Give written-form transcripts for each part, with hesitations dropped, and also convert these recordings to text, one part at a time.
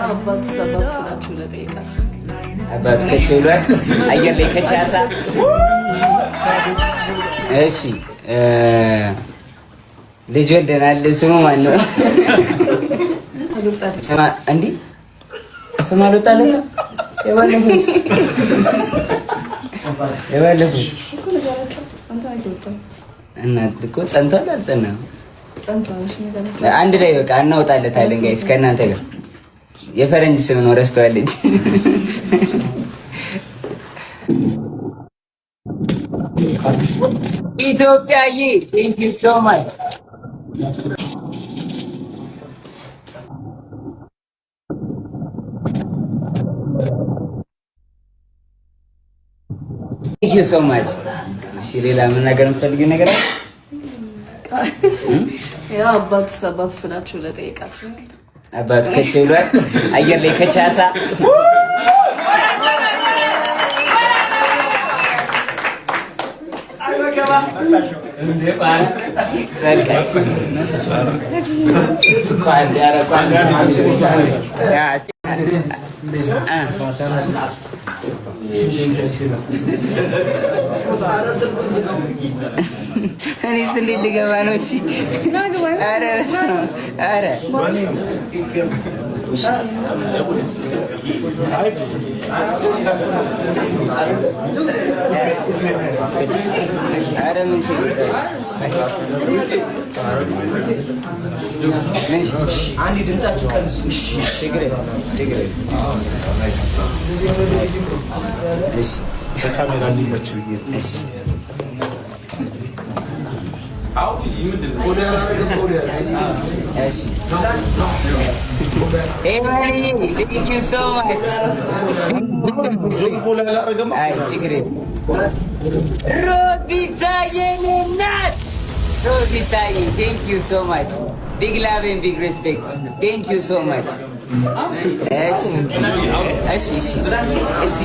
አባቱ አባቱ ብላችሁ ለጠይቃችሁ አባቱ ከች ብሏል። አየር ላይ ከቻሳ። እሺ ልጅ ወልደናል። ስሙ ማን ነው? ስማ እንዲህ ስም አልወጣለትም። የባለፉት የባለፉት እና እኮ ጸንቷል አልጸናም? አንድ ላይ በቃ እናወጣለታለን። Guys ከእናንተ ጋር የፈረንጅ ስም ነው ረስተዋለች። ኢትዮጵያዬ thank you so much። Thank you so much። እሺ ሌላ መናገር የምትፈልጊው ነገር አለ? ያው አባቱ አባቱ ብላችሁ ለጠይቃችሁ አባቱ ከች ብሏል። አየር ላይ ከቻሳ። እኔስ እንዴት ልገባ ነው? እሺ ኧረ በስመ አብ ኧረ ኧረ ምን በካሜራ እንዲመች ብዬ። ሮዚታ የኔ እናት ሮዚታዬ thank you so much, big love and big respect, thank you so much። እሺ እሺ እሺ እሺ።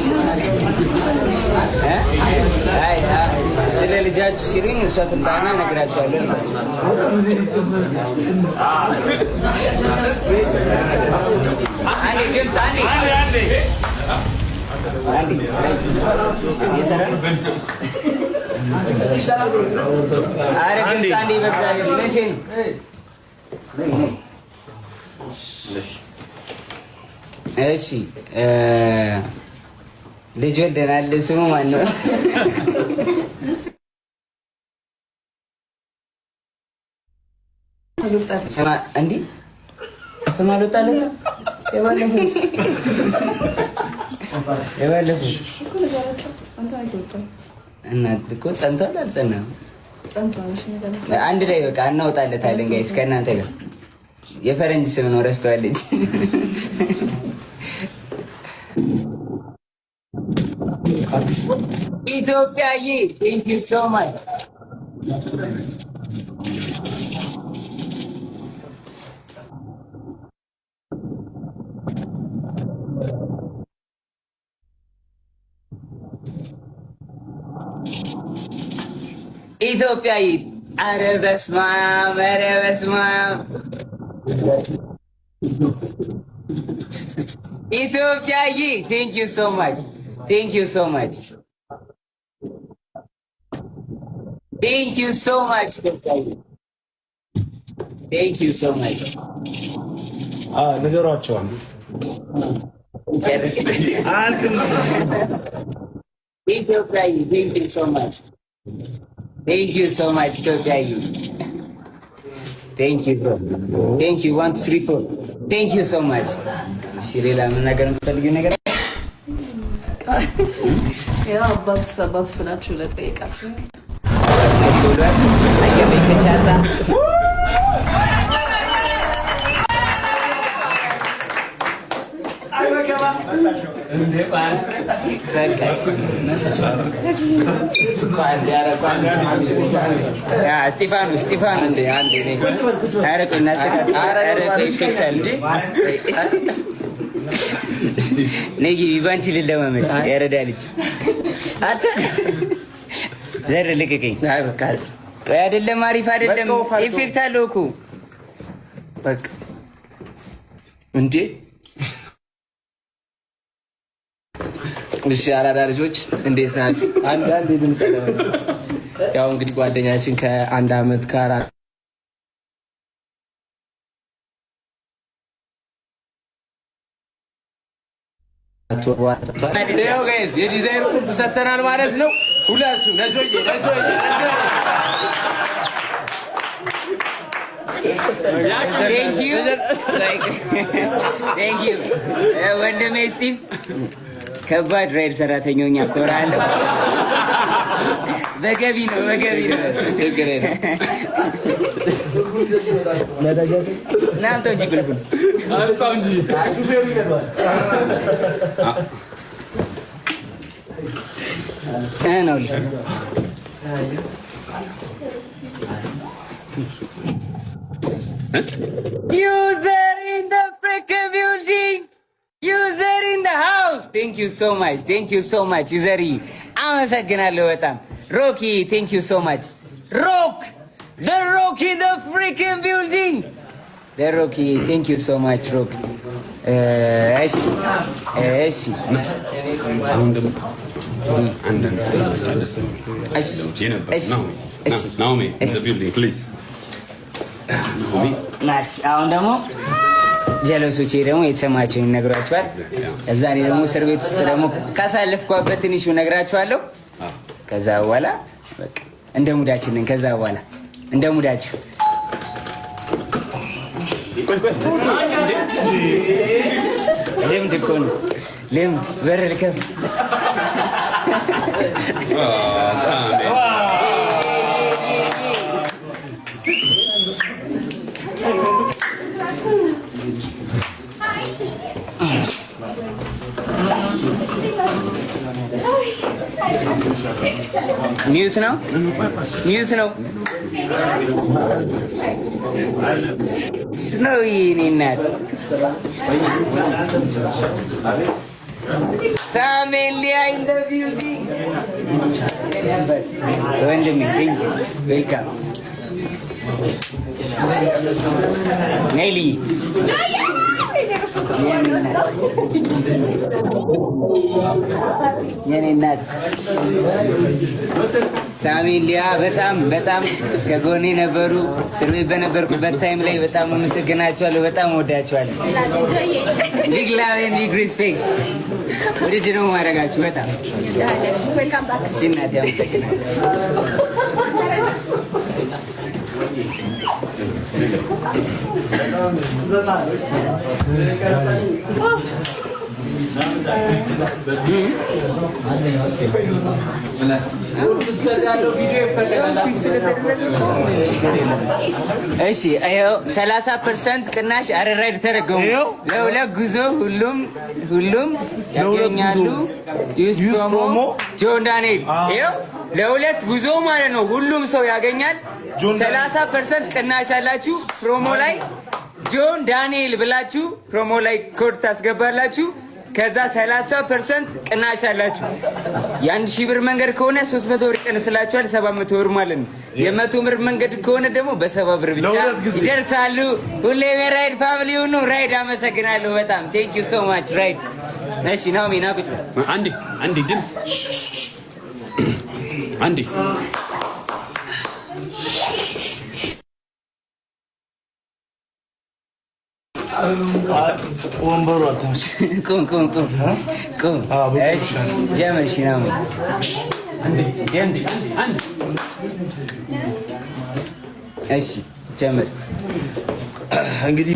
አይ ስለ ልጃችሁ ሲሉኝ እሷ ትምጣና እነግራቸዋለሁ። አንዴ ድምፅ አንዴ አንዴ እየሰራ ነው። ኧረ ድምፅ አንዴ በእግዚአብሔር መቼ ነው? እሺ ልጅ ወልደናል። ስሙ ማን ነው? ስማ እንዲህ ስም አልወጣለትም። የባለፉት የባለፉት እና እኮ ጸንቷል አልጸናም? አንድ ላይ በቃ እናወጣለታለን። Guys ከእናንተ ጋር የፈረንጅ ስም ነው ረስተዋለች። ኢትዮጵያዬ thank you so much። ኢትዮጵያዬ ኧረ በስመ አብ ኧረ በስመ አብ ኢትዮጵያዬ thank you so much, thank you so much, thank you so much ኢትዮጵያዬ thank you so much። ንገሯቸው። ጨርስ። ኢትዮጵያዬ thank you so much, thank you so much ኢትዮጵያዬ thank you, thank you, one, two, three, four, thank you so much። እሺ ሌላ መናገር የምትፈልጊው ነገር? ያው አባቱ አባቱ ብላችሁ ለጠይቃችሁ ከች ብሏል። አየር ላይ ከቻሳ። እስጢፋኖስ እስጢፋኖስ፣ ኧረ ቆይ እናስተካክል። ኧረ ቆይ ይፈታል። ነይ ግቢ፣ ባንቺ ልለማመድ። ያረዳ ልጅ አንተ ዘር ልቅቀኝ። ቆይ አይደለም፣ አሪፍ አይደለም። Effect አለው እኮ። በቃ እንዴ። እሺ አራዳ ልጆች፣ እንዴት ናችሁ? አንዳንድ የድምፅ ያው እንግዲህ ጓደኛችን ከአንድ አመት ከ4 ወር guys የዲዛይን ቁልፍ ሰተናል ማለት ነው። ሁላችሁ ለጆዬ ለጆዬ። Thank you, thank you ወንድሜ ስቲቭ። ከባድ ራይድ ሰራተኛኛ ኮራለሁ። በገቢ ነው፣ በገቢ ነው። ችግር የለም። ና አምጣው እንጂ ቁልፉን። አምጣው እንጂ። ነው። User in the freaking building, user in the house። Thank you so much, thank you so much user፣ አመሰግናለሁ በጣም። ሮኪ፣ thank you so much ሮክ፣ the Rock in the freaking building፣ the ሮኪ፣ thank you so much ሮክ። እሺ እሺ። አሁን ደግሞ አንዳንድ ሰው እሺ እሺ እሺ። ናኦሚ in the building, please ናኦሚ። Nice። አሁን ደግሞ ጀለሶቼ ደግሞ የተሰማቸውን ይነግሯቸዋል። ከዛ እኔ ደግሞ እስር ቤት ውስጥ ደግሞ ካሳለፍኳበት ትንሹ እነግራችኋለሁ። ከዛ በኋላ በቃ እንደ ሙዳችን ነን። ከዛ በኋላ እንደ ሙዳችሁ። ልምድ እኮ ነው ልምድ። በር ልከፍት። ሳሚ። Mute ነው፣ mute ነው። ስኖው የኔ እናት፣ ሳሜን ሊያ in the building። ወንድሜ thank you, welcome። ኔሊ፣ የኔ እናት ሳሚ ሊያ በጣም በጣም ከጎኔ ነበሩ። እስር ቤት በነበርኩበት time ላይ በጣም አመሰግናቸዋለሁ። በጣም ወዳቸዋለሁ። Big love and big respect። ውድድ ነው ማድረጋችሁ በጣም። እሺ እናቴ፣ አመሰግናለሁ። ቪዲዮ ይፈለጋል። እሺ ይኸው 30% ቅናሽ። አረ ራይድ ተረገሙ። ለሁለት ጉዞ ሁሉም ሁሉም ያገኛሉ። Use promo ጆን ዳንኤል። ይኸው ለሁለት ጉዞ ማለት ነው። ሁሉም ሰው ያገኛል። 30% ቅናሽ አላችሁ። Promo ላይ ጆን ዳንኤል ብላችሁ promo ላይ ኮድ ታስገባላችሁ። ከዛ 30% ቅናሽ አላችሁ። የ1000 ብር መንገድ ከሆነ 300 ብር ቀንስላችኋል፣ 700 ብር ማለት ነው። የ100 ብር መንገድ ከሆነ ደግሞ በ70 ብር ብቻ ይደርሳሉ። ሁሌም የራይድ family ሁኑ። ራይድ አመሰግናለሁ በጣም፣ thank you so much ራይድ። እሺ ናኦሚ፣ ና ቁጭ በል። አንዴ አንዴ ድምፅ፣ አንዴ። ወንበሩ አልተመቸኝም። ቁም ቁም ቁም ቁም። እሺ ጀምር። እሺ ናኦሚ፣ ድምፅ። እሺ ጀምር። እንግዲህ